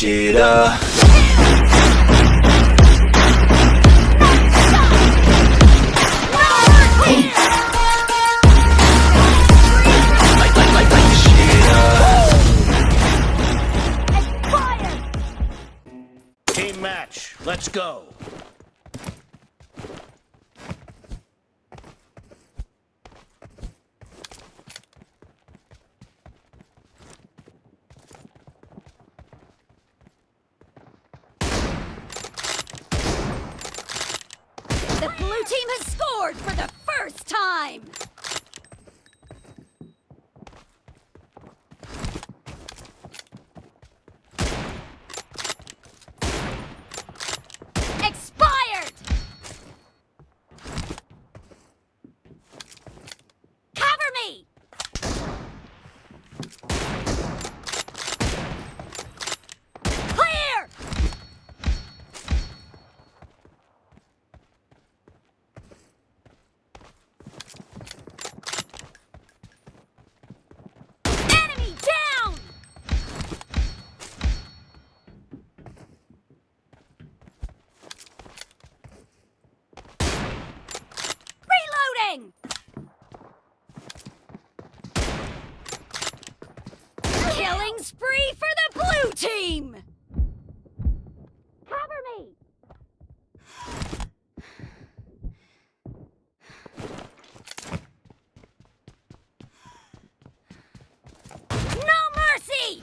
shit up. Light, light, light, light this shit up. Expired! Team match, let's go. The blue team has scored for the first time! Expired! Cover me! Clear! Enemy down! Reloading! Killing spree for the blue team! Cover me! No mercy!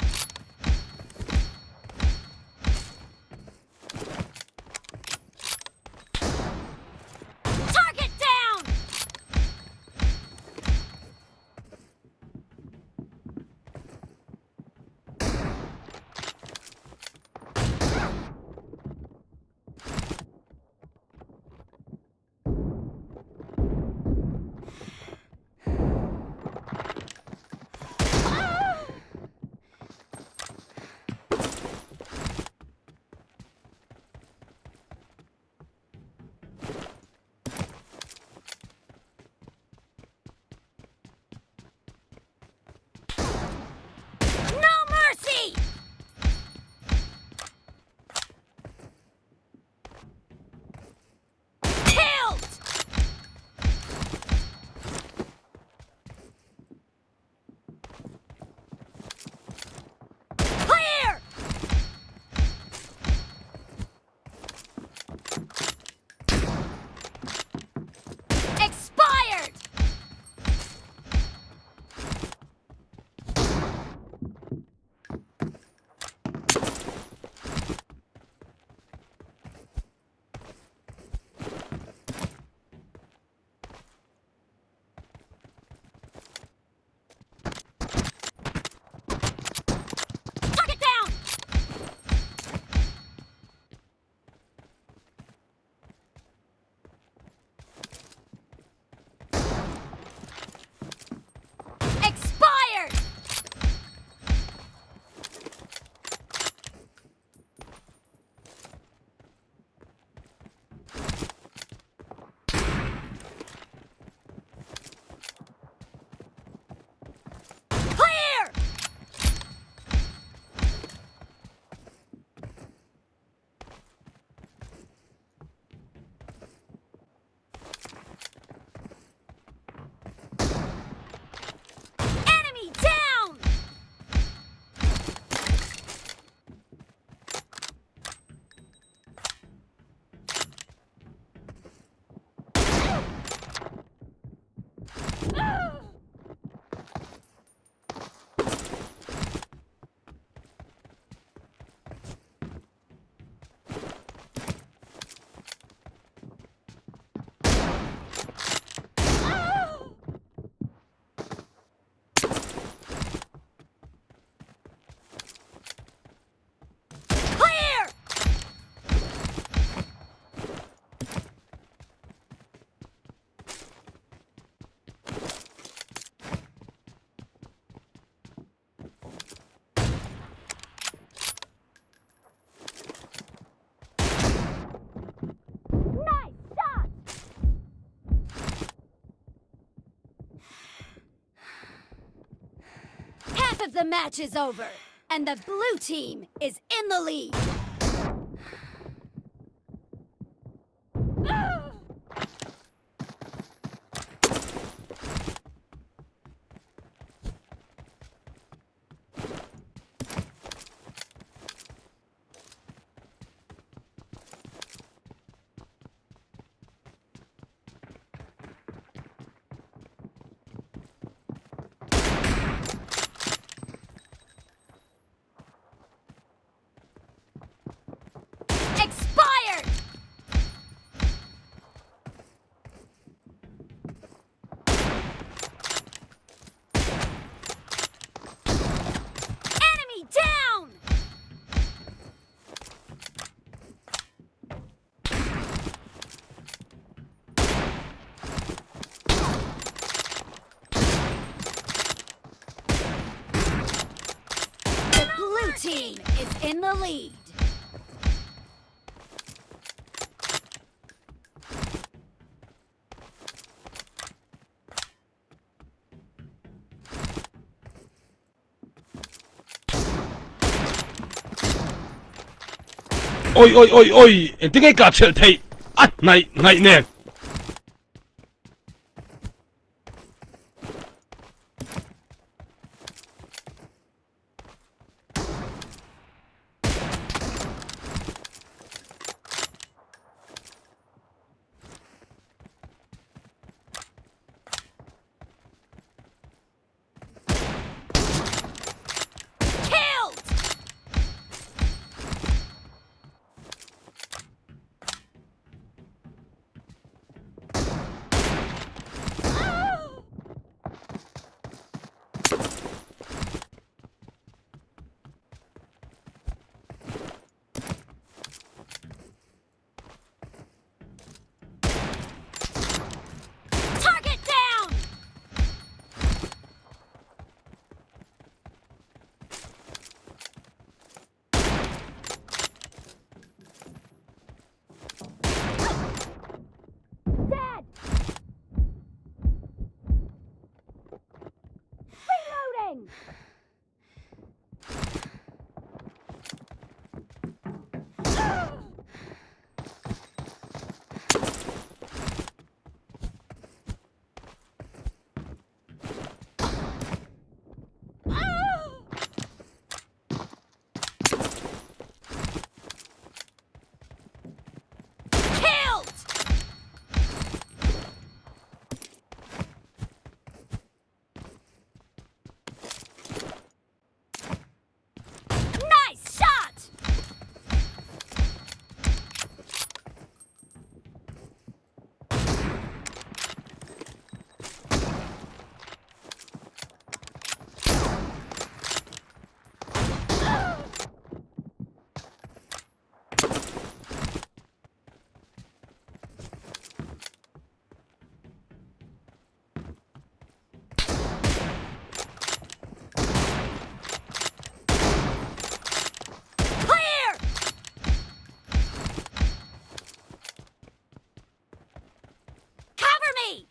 Target down! No mercy! Killed! Clear! Expired! Target down! Expired! Clear! Enemy down! Clear! Nice shot! Half of the match is over. And the blue team is in the lead. Expired! Enemy down! The blue team is in the lead. Oi oi oi oi engtin nge ka chhelh theih a hnaih ngaih nen. Killed! Target down! Dead! Reloading! Killed! Nice shot! Clear! Cover me!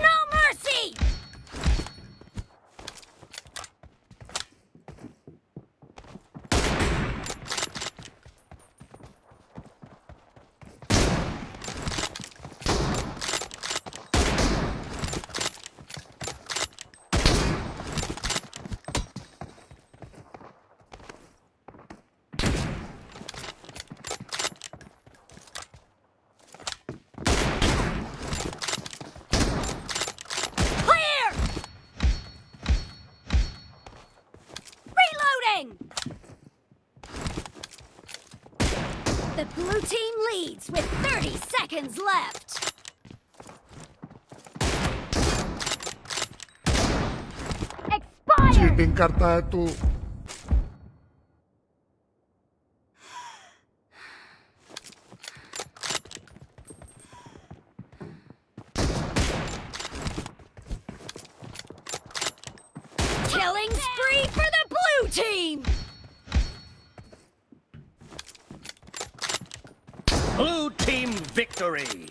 No mercy! Clear! Reloading! The blue team leads with 30 seconds left. Expired! Cheating करता है तू Killing spree for the blue team! Blue team. Victory!